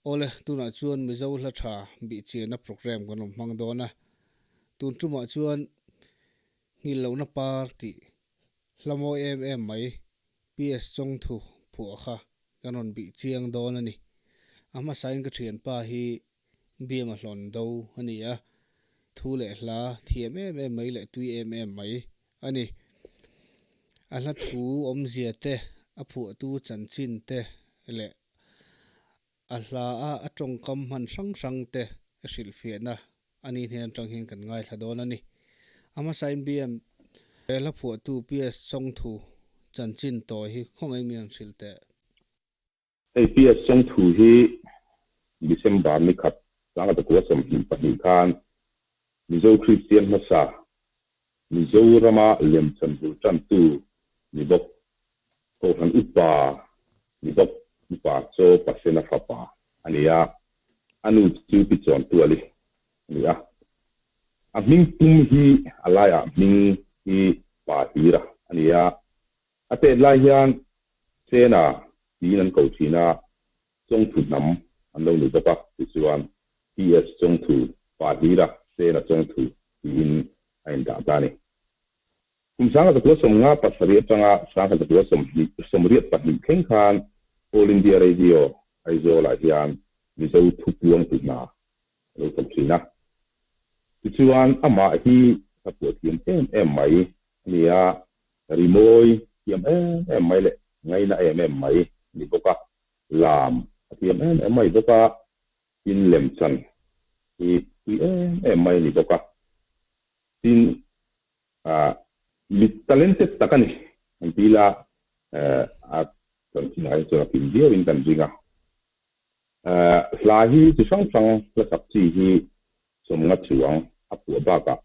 Awle, tunah chuan Mizo hla tha bihchianna programme kan rawn hmang dawn a. Tun tumah chuan Nghil lohna par tih hla mawi em em mai PS Chawngthu phuah kha kan rawn bih chiang dawn a ni. A hmasain ka thianpa hi Biama hlawn do a ni a, thu leh hla thiam em em mai leh tui em em mai a ni. A hla thu awmzia te, a phuahtu chanchin te leh a hla a a tawngkam hman hrang hrang te hrilhfiahna a ni hnen atang hian kan ngaithla dawn a ni. A hmasain BM he hla phuahtu PS Chawngthu chanchin tawi hi khawngaih mi an hrilh teh. Hei PS Chawngthu hi December ni khat sangkhat 22 khan Mizo Kristian hmasa Mizorama lemchan bul tantu ni bawk Kohhran Upa ni bawk Upa Chaw Pasena fapa a ni a, a nu chu Pi Chawntuali a ni a. A hming pum hi a laiah hming hi Pa Hlira a ni a, a tet lai hian Sena tiin an ko thin a, Chawngthu hnam an lo ni bawk a, tichuan PS Chawngthu, Pa Hlira Sena Chawngthu tiin a indah ta a ni. Kum 1957 atanga 1982 thleng khan All India Radio, Aizawl-ah hian Mizo thupuangtu hna a lo thawk thin a. Tichuan amah hi ka puah thiam em em mai a ni a, rimawi thiam em em mai leh ngaina em em mai a ni bawk a. Lam a thiam em em mai bawk a, tin lem chan hi pui em em mai a ni bawk a, tin ah mi talented tak a ni an ti ila a chanchinah hi chuan a kim viau in kan ring a. Hla hi chi hrang hrang hla sak chi hi sawmnga chuang a phuah bakah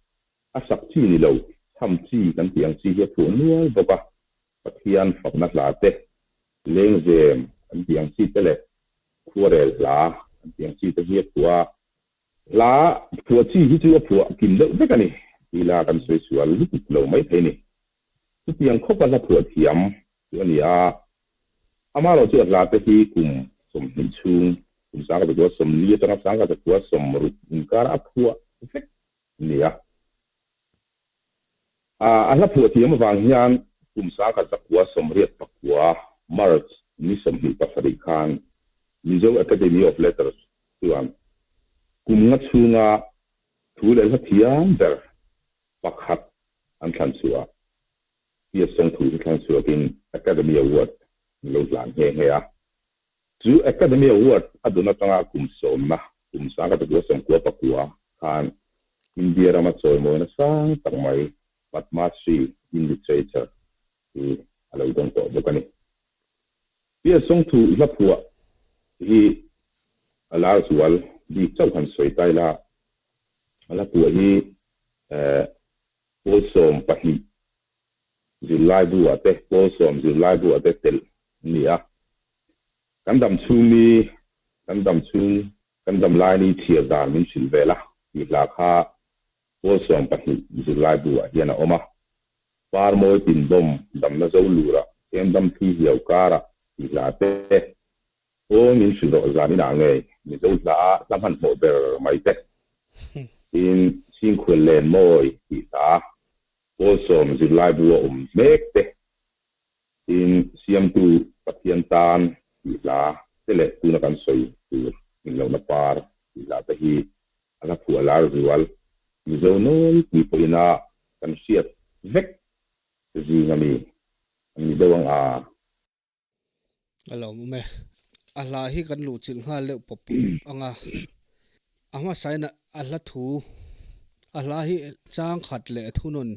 a sak chi ni lo chham chi kan tih ang chi hi a phuah nual bawk a, Pathian fakna hla te Lengzem an tih ang chi te leh khuarel hla an tih ang chi te hi a phuah a, hla phuah chi hi chu a phuah kim deuh vek a ni tih la kan sawi sual lutuk lo mai thei ni. Chutiang khawpa hla phuah thiam chu a ni a, amaherawh chu a hla te hi kum 20 chhung, kum 1940 atanga 1960 inkara a phuah vek a ni a. A hla phuah thiam avang hian kum 1989 March ni 27 khan Mizo Academy of Letters chuan kum nga chhunga thu leh hla thiam ber pakhat an thlan chhuah a, PS Songthu hi thlang chhuakin Academy Award an lo hlan nghe nghe a. Chu Academy Award a dun atanga kum sawmna, kum 1999 khan India rama chawimawina sang tak mai Padma Shri in Literature hi a lo dawng tawh bawk a ni. PS Songthu hla phuah hi a lar zual bik chauh han sawi ta ila, a hla phuah hi pawl 12 zirlai bu ah te, pawl 10 zirlai bu ah te telh an ni a. Kan dam chhung ni, kan dam chhung, kan dam lai ni chhiar dan min hrilh vel a tih hla kha pawl 12 zirlai bu ah hian a awm a. Par mawi tin bawm damna zo lura eng dam thli hiau kara tih hla te, Aw min hrilh rawh zan inah ngei Mizo hla hla hmanhmawh ber mai te, tin Chhingkhual len mawi tih hla Pawl 10 zirlai bu a awm mek te, tin Siamtu Pathian tan tih hla te leh tuna kan sawi tur Englohna par tih hla te hi a hla phuah lar zual Mizo nawlpui pawhin a kan hriat vek zing ami an ni deuh ang a. A lo awm e. A hla hi kan luh chilh nghal deuh pawp pawp ang a. A hmasain a hla thu, a hla hi chang khat leh thunawn,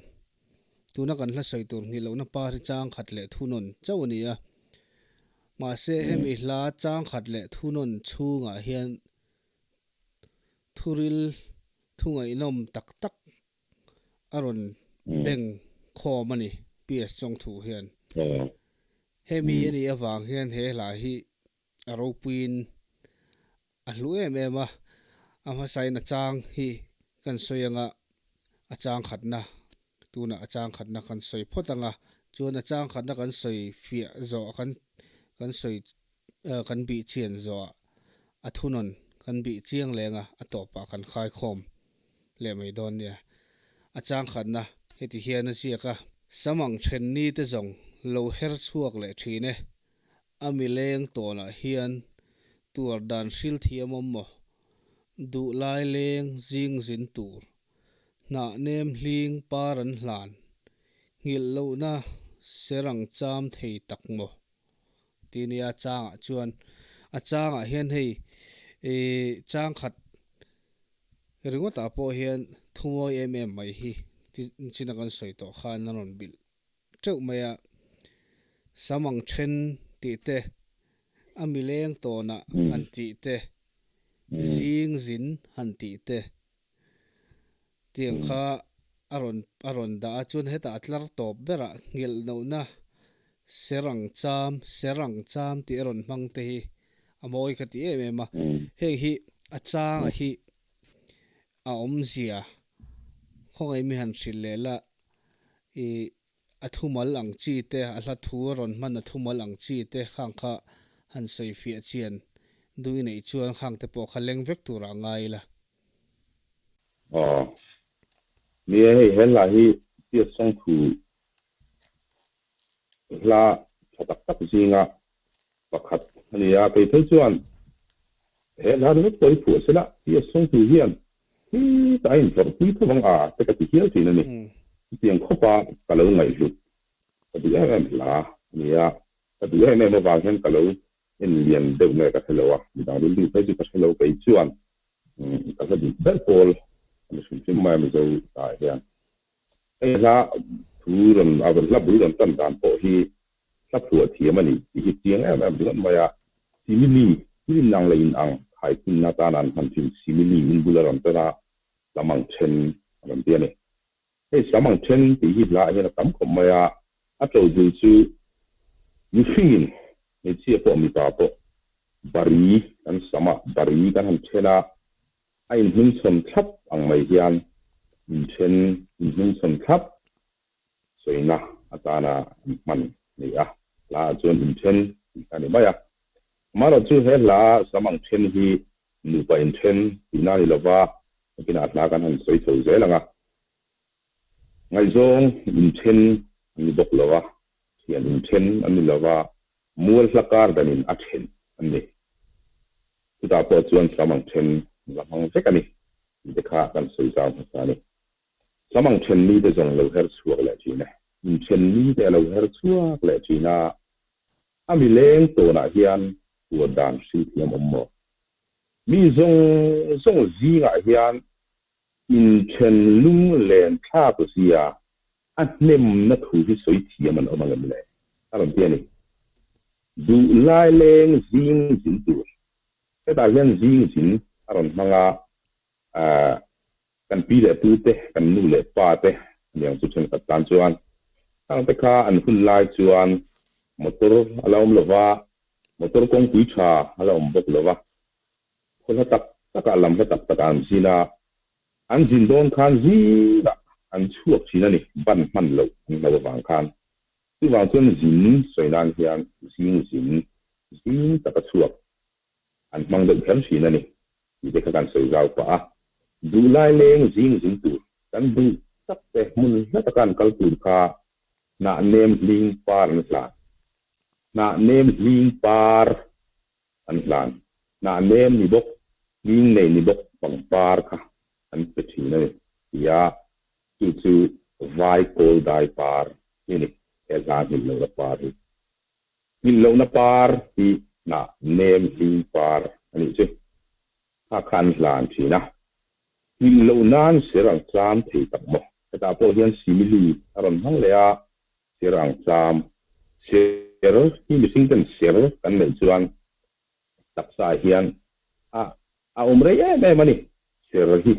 tuna kan hla sawi tur nghilh lohna par hi chang khat leh thunawn chauh a ni a. Mahse hemi hla chang khat leh thunawn chhungah hian thuril thu ngaihnawm tak tak a rawn beng khawm a ni PS Chawngthu hian. Hemi a nih avang hian he hla hi a ropuiin a hlu em em a, a hmasain a chang hi kan sawi anga a chang khatna tunah a chang khatna kan sawi phawt anga chuan a chang khatna kan sawi fiah zawh kan kan sawi kan bih chian zawhah. A thunawn kan bih chiang leng a, a tawpah kan khaikhawm leh mai dawn nia. A changkhatna heti hian a ziak a. Sam ang then ni te zawng lo her chhuak leh thin e. A mi leng tawnah hian tuar dan hril thiam awm maw? Duh lai leng zing zin tur. Hnah nem hling par an hlan. Nghilh lohna ser ang cham thei tak maw? Ti nia changah chuan a changah hian hei ih chang khat ringawtah pawh hian thu mawi em em mai hi china kan sawi tawh khan a rawn bilh teuh mai a, sam ang then tih te, a mileng tawnah han tih te, zing zin han tih te Tiang kha a rawn a rawn dah a, chuan hetah a tlar tawp berah nghilh lohna ser ang cham, ser ang cham tih a rawn hmang te hi a mawi ka ti em em a. Heng hi a changa hi a awmzia khawngaih mi han hrilh leh la ih a thumal ang chi te, a hla thu a rawn hman a thumal ang chi te khang kha han sawi fiah chian duh i neih chuan khang te pawh kha leng vek turah ngai ila. Aw. Ni e, hei he hla hi Tiat Songthu hla tha tak tak zinga pakhat a ni a, kei phei chuan he hla ringawt pawh hi phuah sela Tiat Songthu hian khi ta a inhlawrh pui tho ang a te ka ti hial thin a ni. Chutiang khawpa ka lo ngaihhlut ka duh em em hla a ni a, ka duh em em avang hian ka lo En lian deuh nge ka hre lo a, midang rilru phei chu ka hre lo kei chuan ka hla duh ber pawl a ni hrim hrim mai a Mizo ah hian. Hei hla thu rawn a hla bul rawn tan dan pawh hi hla phuah thiam a ni tih hi chiang em em ringawt mai a, simile thil inang leh inang khaikhumna atana an hman thin simile in bul a rawn tan a, lam ang then a rawn ti a ni. Hei sam ang then tih hi hla ah hian a tam khawp mai a, a to bul chu mihringin hmeichhia pawh mipa pawh bari kan sam a, bari kan han then a, a inhnungchhawn thlap ang mai hian inthen inhnungchhawn thlap sawina atana an hman a ni a, hla ah chuan inthen tih kha a ni mai a. Amaherawhchu he hla sam ang then hi nupa inthen tihna a ni lova, nakinah hla kan han sawi chho zel ang a. Ngaihzawng inthen an ni bawk lo a, thian inthen an ni lo va, mual hla kar danin a then an ni. Chutah pawh chuan sam ang then an la hmang vek a ni tih te kha kan sawi zau hmasa a ni. Sam ang then mite zawng lo her chhuak leh thin e. Inthen mite a lo her chhuak leh thin a, a mileng tawnah hian huat dan hrilh thiam awm maw? Mi zawng zawng zingah hian Inthen lunglen thlak zia a hnemna thu hi sawi thiam an awm ang em le? A rawn ti a ni. Duh lai leng zing zin tur. Hetah hian zing zin a rawn hmang a, kan pi leh pu te, kan nu leh pa te aniang chu thenkhat tan chuan khang te kha an hun lai chuan motor a la awm lo va, motor kawngpui tha a la awm bawk lo va, Khaw hla tak takah lam hla tak takah an zin a, an zin dawn khan zingah an chhuak thin a ni, ban hman loh an hlo avang khan. Chuvang chuan zin sawi nan hian zing zin, zing taka chhuak an hmang deuh kher thin a ni tih te kha kan sawi zau pah a. Duh lai leng zing zin tur, kan duh tak te hmun hla taka an kal tur kha hnah nem hling par an hlan. Hnah nem hling par An hlan. Hnah nem ni bawk, hling nei ni bawk pangpar kha an pe thin a ni tia chu chu vai kawl dai par hi a ni. He hla nghilh lohna par hi. Nghilh lohna par hi hnah nem hling par a nih chu. Kha kha an hlan thin a. Nghilh loh nan ser ang tlam thei tak maw? Hetah pawh hian simile a rawn hmang leh a, Ser ang tlam. Ser hi mihring ten ser kan neih chuan taksa ah hian a a awm rei em em a ni. Ser hi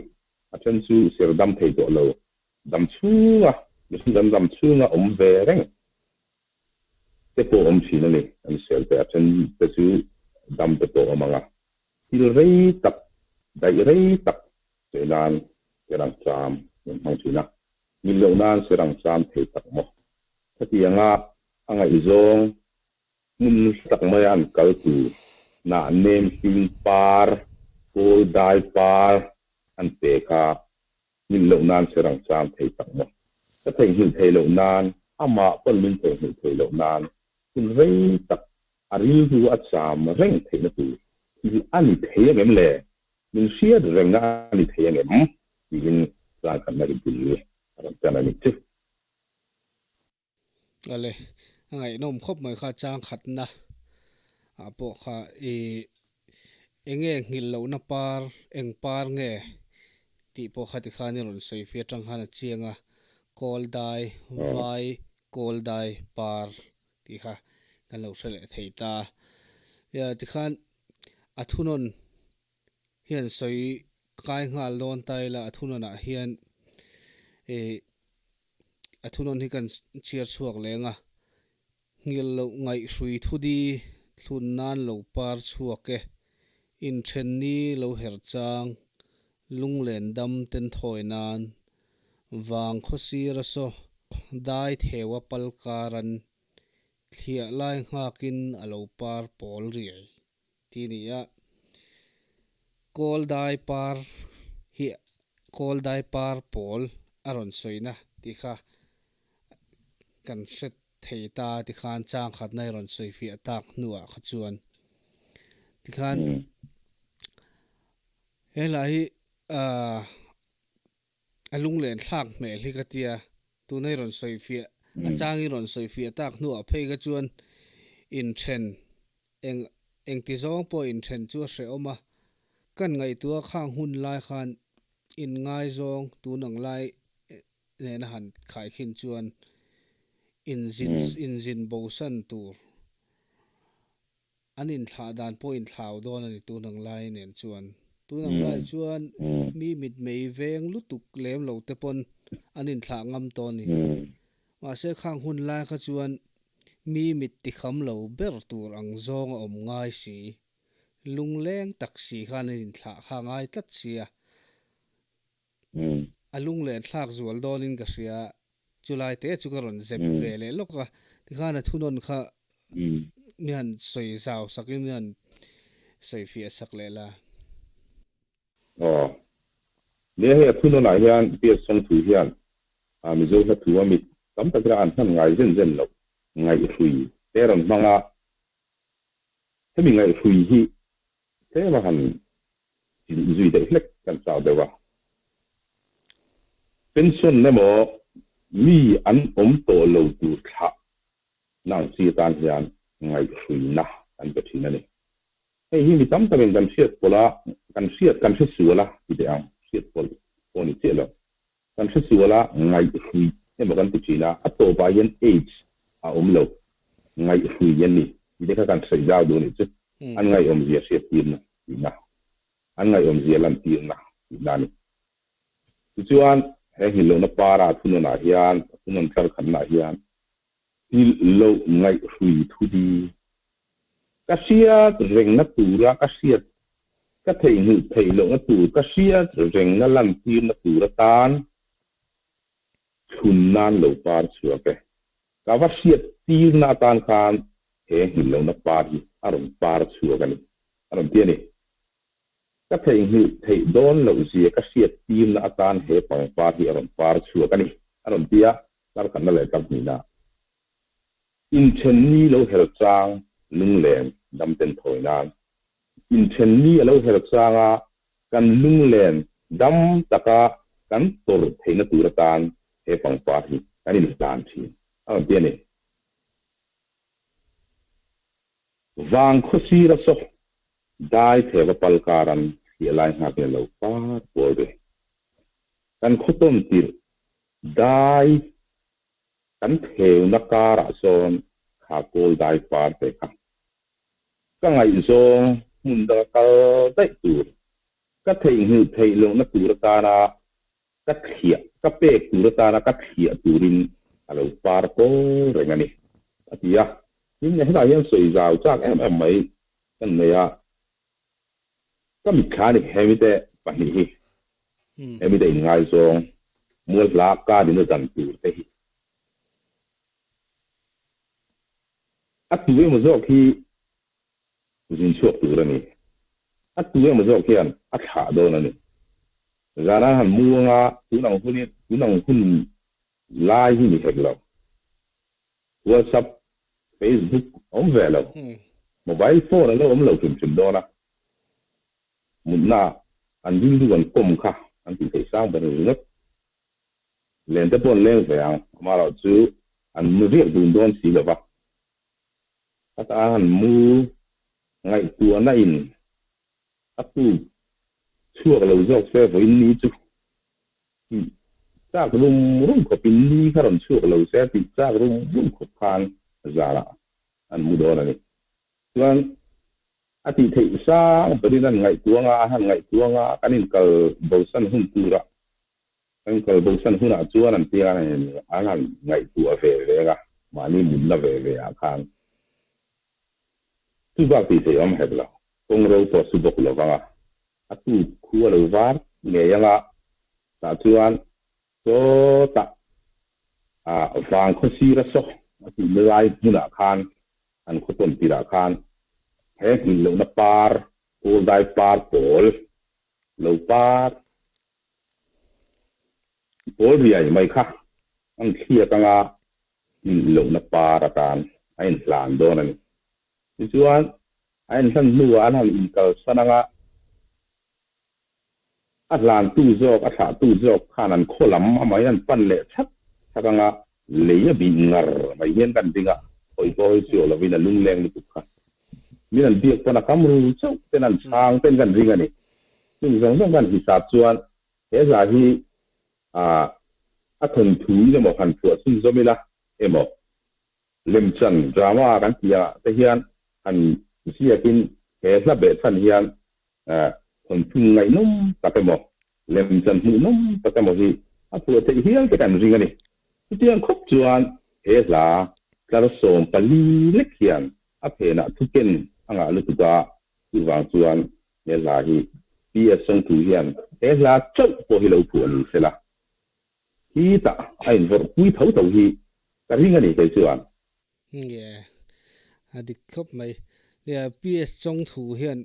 a then chu ser dam thei tawh lo, dam chhunga mihring kan dam chhunga awm ve reng te pawh awm thin a ni. An ser te a then te chu dam te pawh awm ang a. Thil rei tak, daih rei tak sawi nan ser ang tlam an hmang thin a. Min loh nan ser ang tlam thei tak maw? Khatianga a ngaihzawng hmun hla tak maia an kal tur Hnah nem hling par, kawl dai par an pe kha nghilh loh nan ser ang chang thei tak maw? Ka theihnghilh theih loh nan, amah pawn min theihnghilh theih loh nan hun rei tak a rilru a cham reng theihna tur thil a ni thei angem le? Min hriat rengna a ni thei angem? tiin chang khatna hi bul a rawn tan a ni chu. Ale, a ngaihnawm khawp mai kha chang khatna ah pawh kha i enge nghilh lohna par, eng par nge tih pawh kha tikhan i rawn sawi fia atang khan a chiang a, kawl dai, vai kawl dai par tih kha kan lo hre leh thei ta. Tikhan a thunawn hian sawi kai nghal dawn ta ila a thunawnah hian ih a thunawn hi kan chhiar chhuak leng a, nghilh loh ngaihhrui thudi thlun nan lo par chhuak e, inthenni lo her chang lunglen dam ten thawi nan vang khawsir a saw dai theua pal karan thliah lai nghakin a lo par pawl riai. Ti ni a, Kawl dai par hi Kawl dai par pawl a rawn sawina tih kha kan hre thei ta tikhan chang khatna i rawn sawi fiah tak hnuah kha chuan tikhan he hla hi aah A lunglen thlak hmel hi ka tia, tuna i rawn sawi fiah, a chang i rawn sawi fiah tak hnuah phei kha chuan inthen eng engti zawng pawh inthen chu a hrehawm a. Kan ngaihtuah khang hun lai khan inngaizawng tun ang lai nena han khaikhin chuan inzin inzin bosan tur An inthlah dan pawh inthlau dawn a ni tun ang lai nen chuan. Tun ang lai chuan mi mitmei veng lutuk lem lo te pawn an inthlah ngam tawh a ni. Mahse khang hun lai kha chuan mi mit tikham lo ber tur ang zawng a awm ngai si. Lungleng tak si khan an inthlah kha ngai tlat sia. A lunglen thlak zual dawnin ka hria. Chulai te chu ka rawn zep ve leh lawk a, tikhan a thunawn kha mi han sawi zau sak in mi han sawi fiah sak leh la. Aw. Nia hei a thunawn ah hian PS Songthu hian Mizo hla thu a mit tam takin a an hman ngai zen zen loh ngaihhrui te rawn hmang a, hemi ngaihhrui hi tlem a han Chilh zui daih hlek kan chau deuh a. Pension emaw mi an awm tawh lo tur thlah nang chi atan hian ngaihhruina kan pe thin a ni. Hei hi mi tam takin kan hriat pawlh a, kan hriat kan hre sual a ti teh ang, hriat pawlh pawh ni chiah lo. Kan hre sual a, ngaihhrui emaw kan ti thin a, a tawpah hian H a awm lo, ngaihhrui a ni tih te kha kan hreih zau duh a nih chu. An ngaihawmzia hriattirna tihna, an ngaihawmzia lantirna tihna a ni. Tichuan, he nghilhlohna para thunawnah hian, thunawn tlar khatnaah hian Nghilh loh ngaihhrui thu di. Ka hriat rengna tura ka hriat ka theihnghilh theih lohna tur ka hriat rengna lantirna tur atan thlun nan lo par chhuak e. Ka va hriat tirna atan khan he nghilh lohna par hi a rawn par chhuak a ni, a rawn ti a ni. Ka theihnghilh theih dawn loh zia ka hriat tirna atan he pangpar hi a rawn par chhuak a ni, a rawn ti a. Tarkhatna leh tarhnihna Inthenni lo her chang lunglen damten thawi nan Inthenni a lo her changa kan lunglen dam taka kan tawrh theihna tur atan he pangpar hi kan inhlan thin a rawn ti a ni. Vang khawsir a saw dai theva pal karan thliah lai nghak in a lo par pawl ve. Kan khaw tawn tirh dai kan theuna karah sawn kha kawl dai par te kha ka ngaihzawng hmun danga kal daih tur ka theihnghilh theih lohna tur atana ka thliah, ka pek tur atana ka thliah turin a lo par kawl reng a ni, a ti a. Tin, hetah hian sawi zau chak em em mai kan nei a, ka mitthla a ni, hemite pahnih hi, hemite inngaizawng mual hla ka dina dan tur te hi. A tu emaw zawk hi. Zin chhuak tur a ni. A tu emaw zawk hian a thlah dawn a ni. Zan an han mu anga tun ang hun tun ang hun lai hi ni hek lo. WhatsApp, Facebook a awm ve lo. Mobile phone a lo awm lo hrim hrim dawn a. Mutna an rilru an kawm kha an tih theih sang ber ringawt. Len te pawh an leng ve ang, amaherawhchu an mu riak dun dawn si lo va. A tan mu ngaihtuahna in a tuk chhuak lo zawk se vawiin ni chu tih chak rum rum khawp in ni kha rawn chhuak lo se tih chak rum rum khawp khan zanah an mu dawn a ni. Chuan a tih theih sang berin an ngaihtuah anga a han ngaihtuah anga kan inkal bosan hun turah Kan kal bosan hunah chuan an tia an han ngaihtuah ve ve a, mahni mutna ve ve ah khan chu bak tih theih awm hek lo. Kawng ro pawh su bawk lo vang a, a tuk khu a lo var ngei ang a, tah chuan sawtah ah vang khaw sira saw a tihna lai hmunah khan an khaw tawn tirah khan he nghilh lohna par, kawldai par pawl lo par Pawl riai mai kha an thliak anga inhlohna par atan a inhlan dawn a ni. Tichuan, a inhlan hnuah an han inkalsan anga a hlantu zawk, a thlahtu zawk khan an khaw lam amahin an pan leh chhak chhak anga lei a bih ngar mai hian kan ding a, hawi pawh hawi chiah lovin a lungleng lutuk kha. Min an biak pawn a kam ru chauh ten an chhang ten kan ring a ni. Chung zawng zawng kan hisap chuan he hla hi a thawnthu in emaw han phuah chhunzawm ila emaw lemchan drama kan tih ah te hian han ziakin he hla behchhan hian thawnthu ngaihnawm tak emaw lemchan hmuhnawm tak emaw hi a phuah theih hial te kan ring a ni. Chutiang khawp chuan he hla tlar 14 lek hian a phenah thuken a ngah lutuk a, chuvang chuan he hla hi PS Songthu hian he hla chauh pawh hi lo phuah ni sela, khi tah a invawrh pui tho tho hi ka ring a ni kei chuan. Nge a dik khawp mai. Nia PS Chawngthu hian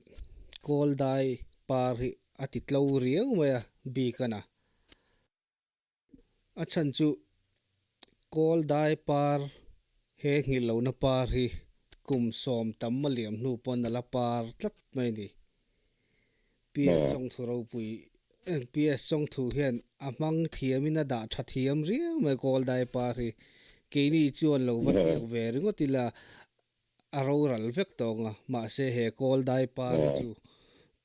kawl dai par hi a ti tlo riau mai a bik a na. A chhan chu kawl dai par he nghilh lohna par hi kum 10 tam a liam hnu pawn a la par tlat mai a ni. PS Chawngthu ropui PS Chawngthu hian a hmang thiamin a dah tha thiam riau mai kawl dai par hi. Keini chuan lo va thliak ve ringawt ila a roral vek tawng a, mahse he kawl dai par hi chu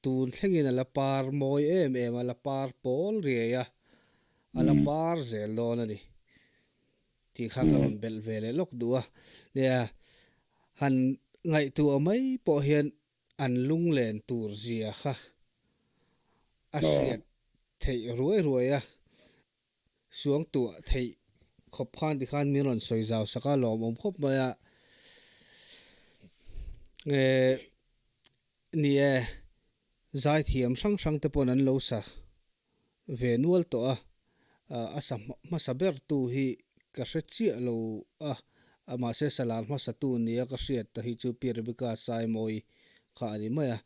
tun thlengin a la par mawi em em a, la par pawl riai a, a la par zel dawn a ni tih kha ka rawn belh ve leh lawk duh a. Nia, han ngaihtuah mai pawh hian an lunglen tur zia kha a hriat theih ruai ruai a. Suangtuah theih khawp khan tikhan min rawn sawi zau sak a, lawmawm khawp mai a. Ni e, zaithiam hrang hrang te pawn an lo sa ve nual tawh a, a sa hmasa ber tu hi ka hre chiah lo a, mahse salar hmasa tu nia ka hriat ta hi chu Pi Rebecca Saimawi kha a ni mai a.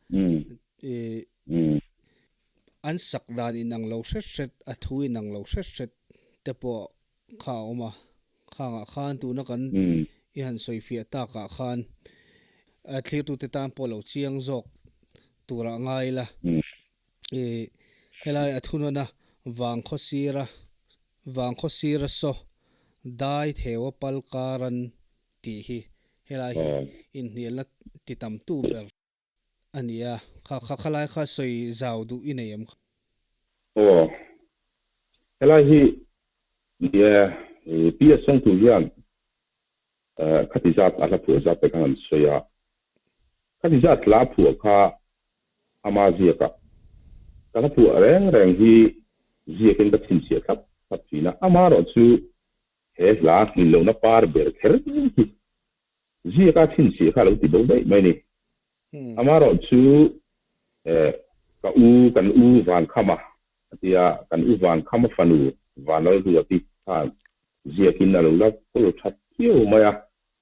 An sak dan inang lo hret hret, a thu inang lo hret hret te pawh kha a awm a. Khangah khan tuna kan i han sawifiah takah khan thlirtute tan pawh lo chiang zawk turah ngai ila. I helai a thunawna vangkhaw sira vangkhaw sira saw dai theua pal karan tih hi helai hi inhnialna ti tamtu ber A ni a, kha kha khalai kha sawi zau duh i nei em kha? Aw, helai hi ni e, i PS Sawngtu hian khati zat a hla phuah zat te khan an sawi a, khati zat hla phuah kha ama ziak a, ka hla phuah reng reng hi ziakin ka chhinchhiah thlap thlap thin a, amaherawh chu he hla nghilh lohna par ber kher hi Ziaka chhinchhiah kha a lo ti bo daih mai a ni. Amaherawh chu ka u, kan u Vankhama a ti a, kan u Vankhama fanu Vanlalruati khan ziakin a lo la kawl that phiau mai a,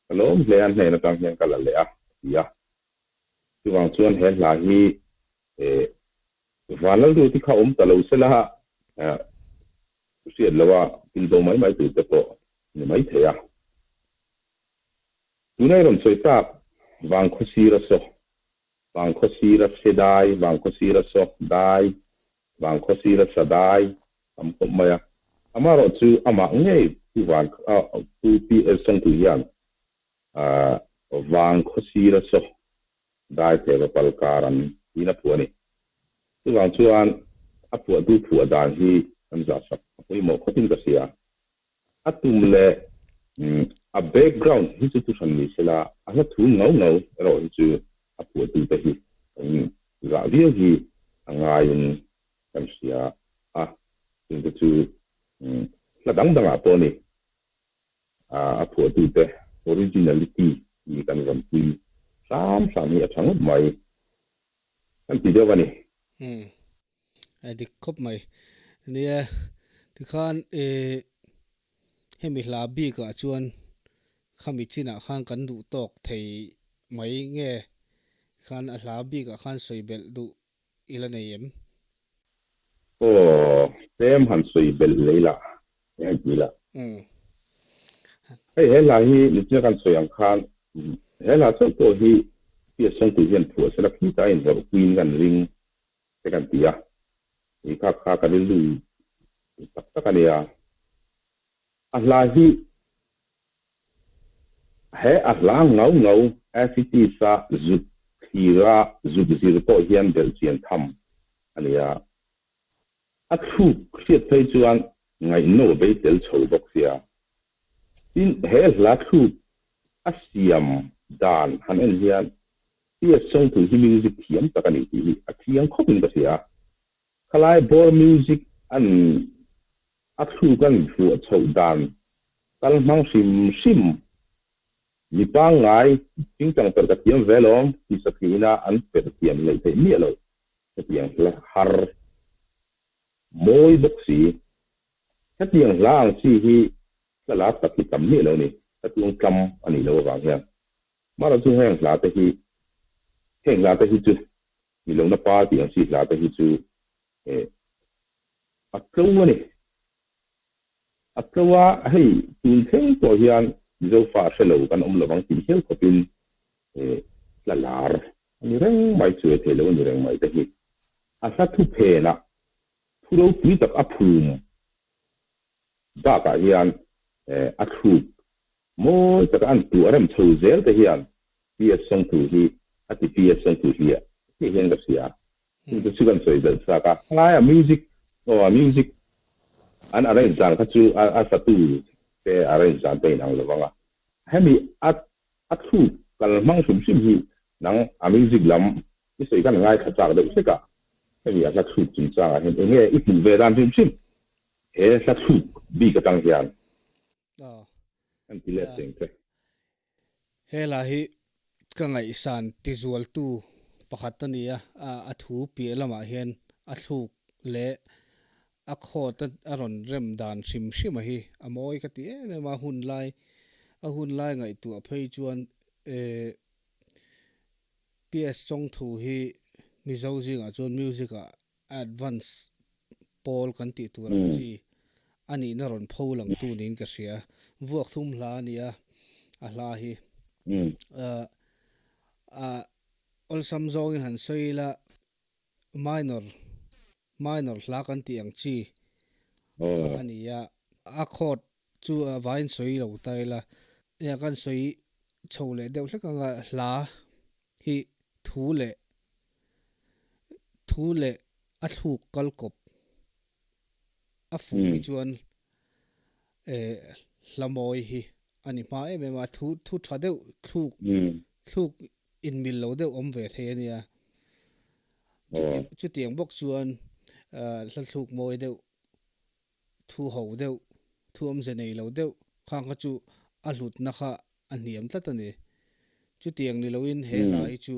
ka lawm hle a, hnen atang hian ka la leh a, a ti a. Chuvang chuan he hla hi Vanlalruti kha awm ta lo sela hriat loha pilbo mai mai tur te pawh ni mai thei a. Tuna i rawn sawi tak Vangkhaw sira saw, Vangkhaw sira se dai, Vangkhaw sira saw dai, Vangkhaw sira sa dai tam khawp mai a. Amaherawh chu amah ngei Pu Van Pu PS Sawngtui hian Vangkhaw sira saw dai thei va pal kar an tiin a phuah a ni. Chuvang chuan a phuahtu phuah dan hi kan zahsak a pawimawh khawpin ka hria. A tum leh a background hi chu thuhran ni sela, a hla thu ngau ngau erawh hi chu a phuahtute hi kan zah viau hi a ngaiin kan hria a, chungte chu hla dang dangah pawh a ni. A phuahtute originality hi kan vawnpui hram hram hi a tha ngawt mai. Kan ti deuh a ni. Umm a dik khawp mai. Nia tikhan eh hemi hla bik ah chuan khami chinah khan kan duh tawk thei mai nge khan a hla bik ah khan sawi belh duh i la nei em? Aw, tlem han sawi belh lei la, eng han ti la. Umm. Hei he hla hi nichina kan sawi ang khan he hla chauh pawh hi Piat Sawngtui hian phuah sela khita a invawrh puiin kan ring te kan ti a, i kha kha ka rilru tak tak a nia. A hla hi he a hla ngau ngau as it is a zuk thlira zuk zir pawh hian belhchian tham a ni a. A thluk hriat phei chuan ngaihno a bei tel chho bawk sia. Tin, he hla thluk a siam dan han en hian PS Songthu hi music thiam tak a ni tih hi a chiang khawpin ka hria. Khalai bawr music an a thluk an vuah chhoh dan kal hmang hrim hrim mi pangngai tingtang perh ka thiam ve lawm tih satlihin a an perh thiam hleih theih miah loh hetiang hla har mawi bawk si. Hetiang hla ang chi hi hla lar tak hi tam miah lo a ni, ka tuang tlam a nih loh avang hian. Mahrawh chu heng hla te hi heng hla te hi chu Mi lohna pa tih ang chi hla te hi chu eh a tlo a ni. A tlo a, hei tun thleng pawh hian Mizo fa hre lo kan awm lovang tih hial khawpin eh hla lar a ni reng mai, chuai thei lo a ni reng mai te hi. A hla thu phenah thu ropui tak a phum bakah hian eh a thluk Mawi taka an tuah rem chho zel te hian PS Sawngthu hi a ti PS Sawngthu hliah hliah hian ka hria. Chung te chu kan sawi belh chak a. Helaia music aw a music an arrange dan kha chu a satu te arrange dan te inang lo vang a. Hemi a a thluk kal hmang hrim hrim hi nang a music lam i sawi khan ngaithla chak deuh hlek a. Hemi a hla thluk chungchangah hian enge i hmuh ve dan hrim hrim he hla thluk bik atang hian. An ti let cheng che. He hla hi ka ngaihsan tizualtu pakhat a ni a, a thu piah lamah hian a thluk leh a khawt a rawn rem dan hrim hrim a hi a mawi ka ti em em a, hun lai a hun lai ngaihtuah phei chuan PS Chawngthu hi Mizo zingah chuan music ah Advance pawl kan tih tur ang chi a nihna rawn pho langtu niin ka hria. Vuak thum hla a ni a, a hla hi. Awlsam zawngin han sawi ila, minor, minor hla kan tih ang chi kha a ni a. A chord chu a vaiin sawi lo ta ila, nia kan sawi chho leh deuh hlek anga hla hi thu leh Thu leh a thluk kal kawp a fuh hi chuan eh hla mawi hi a ni hma em em a, thu thu tha deuh thluk thluk inmil lo deuh awm ve thei a nia. Chutiang bawk chuan hla thluk mawi deuh Thu ho deuh, thu awmze nei lo deuh khang kha chu a hlutna kha a hniam tlat a ni. Chutiang ni loin he hla hi chu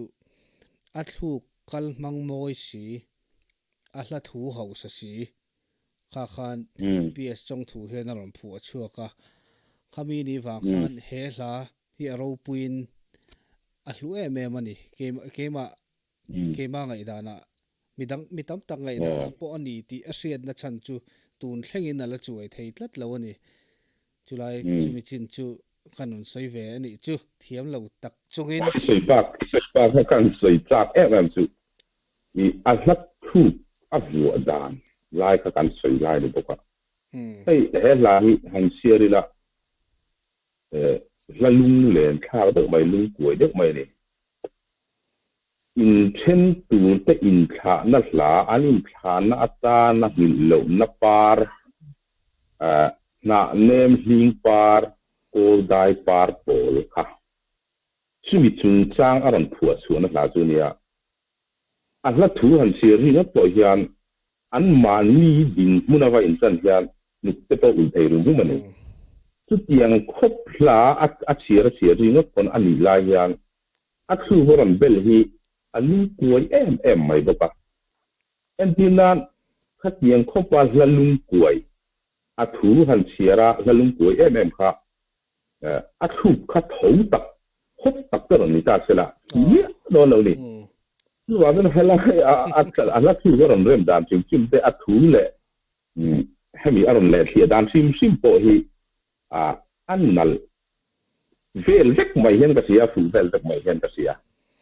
a thluk kal hmang mawi si, a hla thu hausa si kha khan PS Chawngthu hian a rawn phuah chhuak a. Khami ni vang khan he hla hi a ropuiin. A hlu em em a ni. Keimah keimah ngaihdanah midang mi tam tak ngaihdanah pawh a ni tih a hriatna chhan chu tun thlengin a la chuai thei tlat lo a ni. Chulai chumi chin chu ka nun sawi ve a nih chu thiam lo tak chungin. I sawi bak i sawi bak kha ka han sawi chak em em chu i a hla thluk a vuah dan lai kha kan sawi lai ni bawk a. Hei he hla hi han chhiar ila Hla lunglen thlak deuh mai, lungkuai deuh mai a ni. Inthen turte inthlahna hla, an inthlahna atana nghilh lohna par, hnah nem hling par, kawl dai par pawl kha. Chumi chungchang a rawn phuah chhuahna hla chu a nia. A hla thu han chhiar ringawt pawh hian an mahni dinhmun a va inchan hian hnuk te pawh ulh thei rum rum a ni. Chutiang khawp hla a chhiar a chhiar ringawt pawn a nih lai hian a thluk a rawn bel hi a lungkuai em em mai bawk a. Entir nan khatiang khawpa hla lungkuai a thu han chhiar a hla lungkuai em em kha A thluk kha tho tak, hawp tak te rawn ni ta se la, miah dawn lo ni. Chuvang chuan helai a hla thluk a rawn rem dan hrim hrim te, a thu leh hemi a rawn lehthliah dan hrim hrim pawh hi a nalh vel vek mai hian ka hria, a fuh vel vek mai hian ka hria.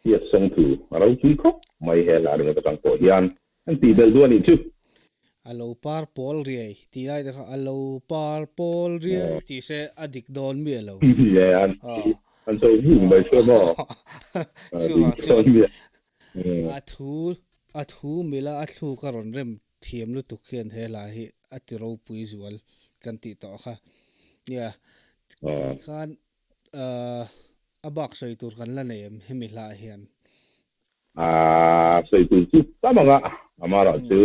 Hriat sawng thu a ropui khawp mai he hla ringawt atang pawh hian An tih belh duh a nih chu. A lo par pawl riai tih lai te kha a lo par pawl riai tih se a dik dawn miah lo. Ye an an sawi vuk mai chu maw. Chuvang chuan a thu a thu mila a thluk a rawn rem thiam lutuk hian he hla hi a ti ropui zual kan tih tawh kha. Nia tikhan a bak sawi tur kan la nei em hemi hla ah hian. A sawi tur chu tam ang a, amaherawh chu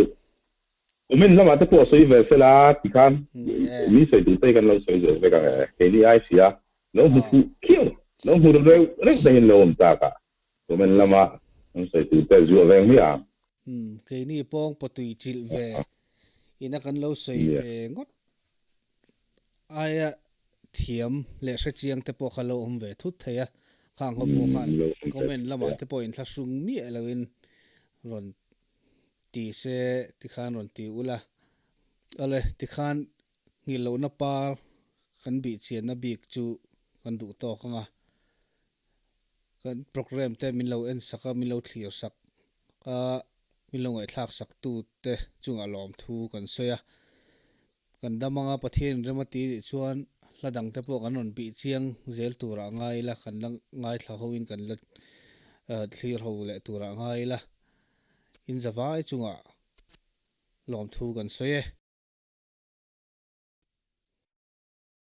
comment lamah te pawh sawi ve sela tikhan mi sawi tur te hi kan lo sawi zo vek ang e, keini ai sia lo hmu fuh khiau, lo hmu reuh reuh te hian lo awm tak a, comment lama kan sawi tur te zuah veng mai ang. Umm keini pawng pawtui chilh ve ina kan lo sawi ve ngawt Aia thiam leh hrechiang te pawh kha lo awm ve thut thei a, khang ho pawh khan comment lamah te pawh inthlahrung miah loin rawn ti se tikhan rawn ti ula. Awle tikhan nghilh lohna par kan bih chianna bik chu kan duh tawk ang a, Kan programme te min lo en sak a, min lo thlir sak a, min lo ngaihthlak sak tu te chungah lawmthu kan sawi a. Kan dam anga Pathian in rem a ti nih chuan hla dang te pawh kan rawn bih chiang zel turah ngai ila, kan la ngaithla ho in kan la thlir ho leh turah ngai ila, in zavai chungah lawmthu kan sawi e.